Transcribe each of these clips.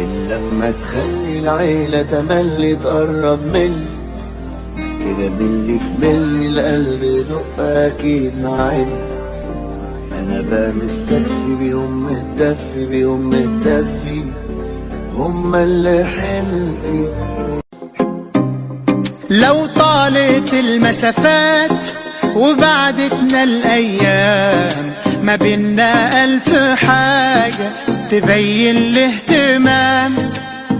اللمة تخلي العيلة تملي تقرب مني كده، ملي في ملي القلب يدق أكيد مع انت. أنا بقى مستكفي بيهم متدفي، بيهم متدفي، هما اللي حيلتي. لو طالت المسافات وبعدتنا الأيام، ما بينا ألف حاجة تبين الاهتمام.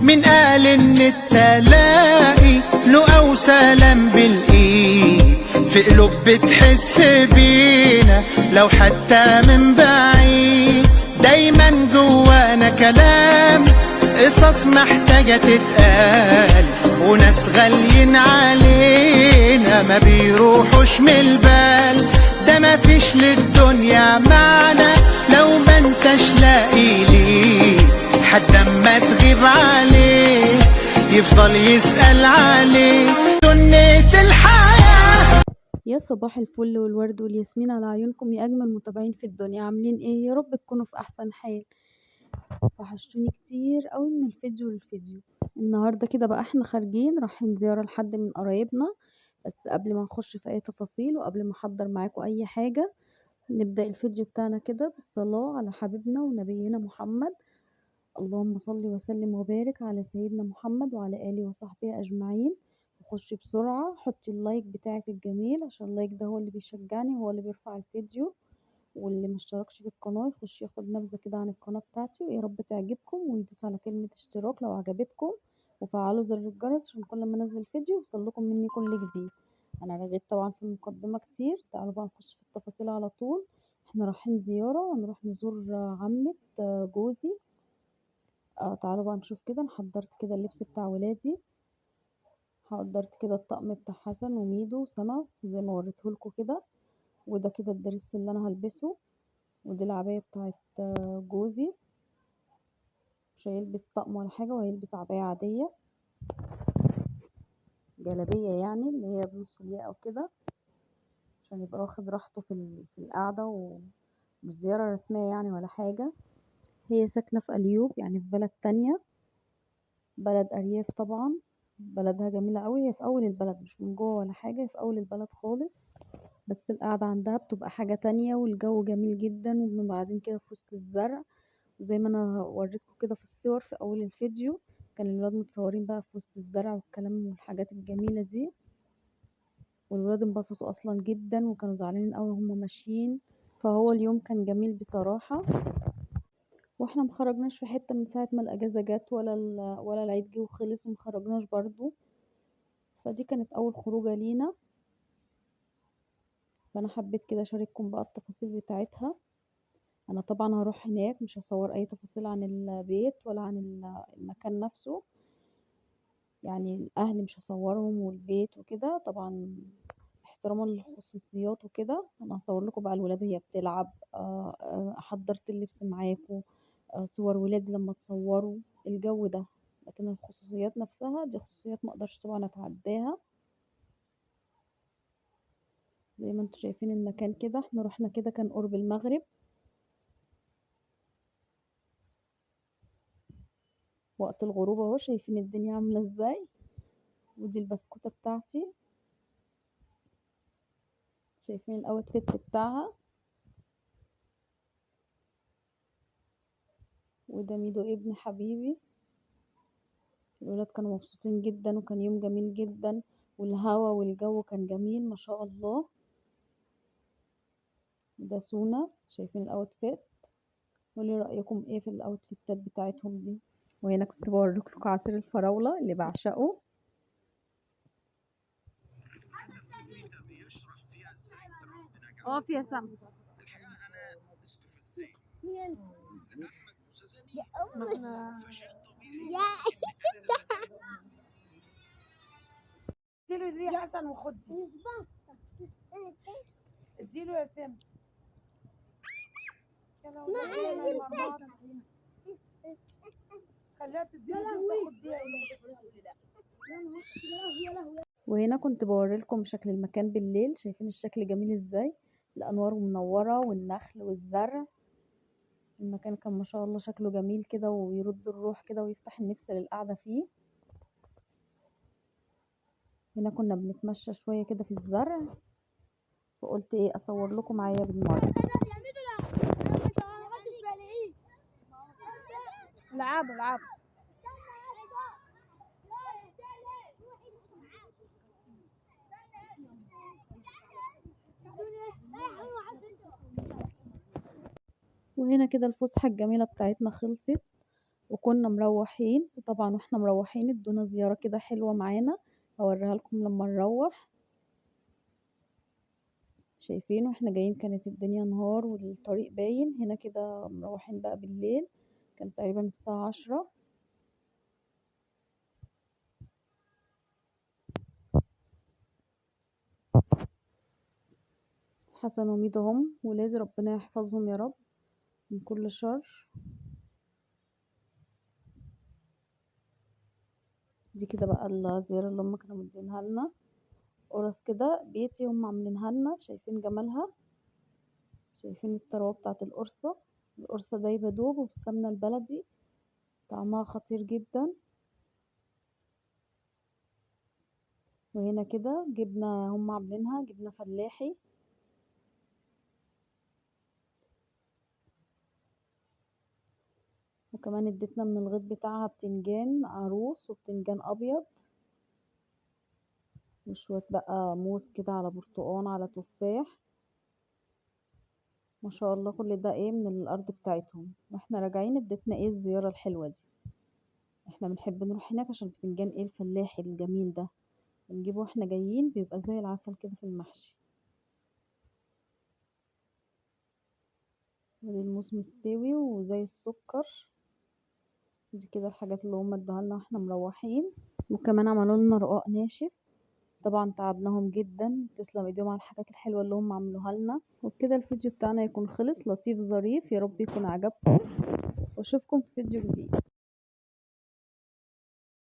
من قال إن التلاقي له أو سلام بالإيد، في قلوب بتحس بينا لو حتى من بعيد. دايما جوانا كلام، قصص محتاجة تتقال، وناس غاليين علينا ما بيروحوش من البال. ده ما فيش للدنيا معنى لو ما انتش لاقي ليه حد، اما تغيب عليه يفضل يسأل عليه. دنيا الحياة. يا صباح الفل والورد والياسمين على عيونكم يا أجمل متابعين في الدنيا. عاملين إيه؟ يا رب تكونوا في أحسن حال. وحشتوني كتير قوي من الفيديو للفيديو. النهارده كده بقى احنا خارجين رايحين زيارة لحد من قرايبنا، بس قبل ما نخش في أي تفاصيل وقبل ما أحضر معاكم أي حاجة، نبدأ الفيديو بتاعنا كده بالصلاة على حبيبنا ونبينا محمد. اللهم صل وسلم وبارك على سيدنا محمد وعلى آله وصحبه أجمعين. وخش بسرعة حطي ال like بتاعك الجميل، عشان ال like ده هو اللي بيشجعني وهو اللي بيرفع الفيديو. واللي ما اشتركش في القناة يخش ياخد نبذة كده عن القناة بتاعتي، ويا رب تعجبكم، ويدوس على كلمة اشتراك لو عجبتكم، وفعلوا زر الجرس عشان كل ما انزل فيديو يوصل لكم مني كل جديد. انا رغيت طبعا في المقدمة كتير، تعالوا بقى نخش في التفاصيل على طول. احنا رايحين زيارة ونروح نزور عمة جوزي. تعالوا بقى نشوف كده. انا حضرت كده اللبس بتاع ولادي، حضرت كده الطقم بتاع حسن وميدو وسما زي ما وريتهولكوا كده، وده كده الدرس اللي انا هلبسه، ودي العباية بتاعت جوزي. مش هيلبس طقم ولا حاجة، وهيلبس عباية عادية جلابية يعني اللي هي بنص الياقة او كده، عشان يبقى واخد راحته في القعدة، ومش زيارة رسمية يعني ولا حاجة. هي ساكنة في قليوب، يعني في بلد تانية، بلد أرياف طبعا، بلدها جميلة قوي. هي في أول البلد، مش من جوه ولا حاجة، هي في أول البلد خالص، بس القعدة عندها بتبقى حاجة تانية، والجو جميل جدا، وبنبقى قاعدين كده في وسط الزرع زي ما أنا وريتكم كده في الصور في أول الفيديو. كان الولاد متصورين بقى في وسط الزرع والكلام والحاجات الجميلة دي، والولاد انبسطوا أصلا جدا، وكانوا زعلانين قوي وهم ماشيين. فهو اليوم كان جميل بصراحة. واحنا مخرجناش في حتة من ساعة ما الأجازة جت، ولا العيد جه وخلص ومخرجناش برضو، فدي كانت أول خروجة لينا. فأنا حبيت كده أشارككم بقى التفاصيل بتاعتها. أنا طبعا هروح هناك مش هصور أي تفاصيل عن البيت ولا عن المكان نفسه، يعني الأهل مش هصورهم والبيت وكده، طبعا احتراما للخصوصيات وكده. أنا هصور لكم بقى الولاد وهي بتلعب، حضرت اللبس معاكم، صور ولادي لما تصوروا الجو ده. لكن الخصوصيات نفسها دي خصوصيات ما اقدرش طبعا اتعداها. زي ما انتم شايفين المكان كده، احنا رحنا كده كان قرب المغرب، وقت الغروب اهو، شايفين الدنيا عامله ازاي. ودي البسكوته بتاعتي، شايفين ال outfit بتاعها. وده ميدو ابن حبيبي. الولاد كانوا مبسوطين جدا، وكان يوم جميل جدا، والهوا والجو كان جميل ما شاء الله. ده سونا، شايفين ال outfit. قولي رأيكم ايه في ال outfitات بتاعتهم دي. وهنا كنت بوريكم عصير الفراولة اللي بعشقه. اقف يا سما. اديله دي يا حسن وخد دي، اديله يا سما. خليها تديله دي وتاخد دي يا إيمان. وهنا كنت بوريلكم شكل المكان بالليل، شايفين الشكل جميل ازاي، الانوار منوره والنخل والزرع، المكان كان ما شاء الله شكله جميل كده ويرد الروح كده ويفتح النفس للقعدة فيه. هنا كنا بنتمشى شوية كده في الزرع، فقلت ايه اصور لكم معايا بالمرة. العبوا العبوا. وهنا كده الفسحة الجميلة بتاعتنا خلصت وكنا مروحين. وطبعا واحنا مروحين ادونا زيارة كده حلوة معانا، هوريها لكم لما نروح. شايفين واحنا جايين كانت الدنيا نهار والطريق باين. هنا كده مروحين بقى بالليل، كان تقريبا الساعة 10. حسن وميدو هم ولادي، ربنا يحفظهم يا رب من كل شر. دي كده بقى الزيارة اللي هم كانوا مدينها لنا، قرص كده بيتي هم عاملينها لنا. شايفين جمالها؟ شايفين الطراوة بتاعت القرصة؟ القرصة دايبة دوب وبالسمنة البلدي، طعمها خطير جدا. وهنا كده جبنة هم عاملينها، جبنة فلاحي. وكمان اديتنا من الغيط بتاعها بتنجان عروس وبتنجان ابيض، وشوية بقى موز كده على برتقان على تفاح. ما شاء الله كل ده ايه من الارض بتاعتهم. واحنا راجعين اديتنا ايه الزيارة الحلوة دي. احنا بنحب نروح هناك عشان بتنجان ايه الفلاحي الجميل ده بنجيبه واحنا جايين، بيبقى زي العسل كده في المحشي. ادي الموز مستوي وزي السكر. دي كده الحاجات اللي هم ادوها لنا واحنا مروحين. وكمان عملوا لنا رقاق ناشف، طبعا تعبناهم جدا، تسلم ايديهم على الحاجات الحلوه اللي هم عملوها لنا. وبكده الفيديو بتاعنا يكون خلص، لطيف ظريف، يا رب يكون عجبكم، واشوفكم في فيديو جديد.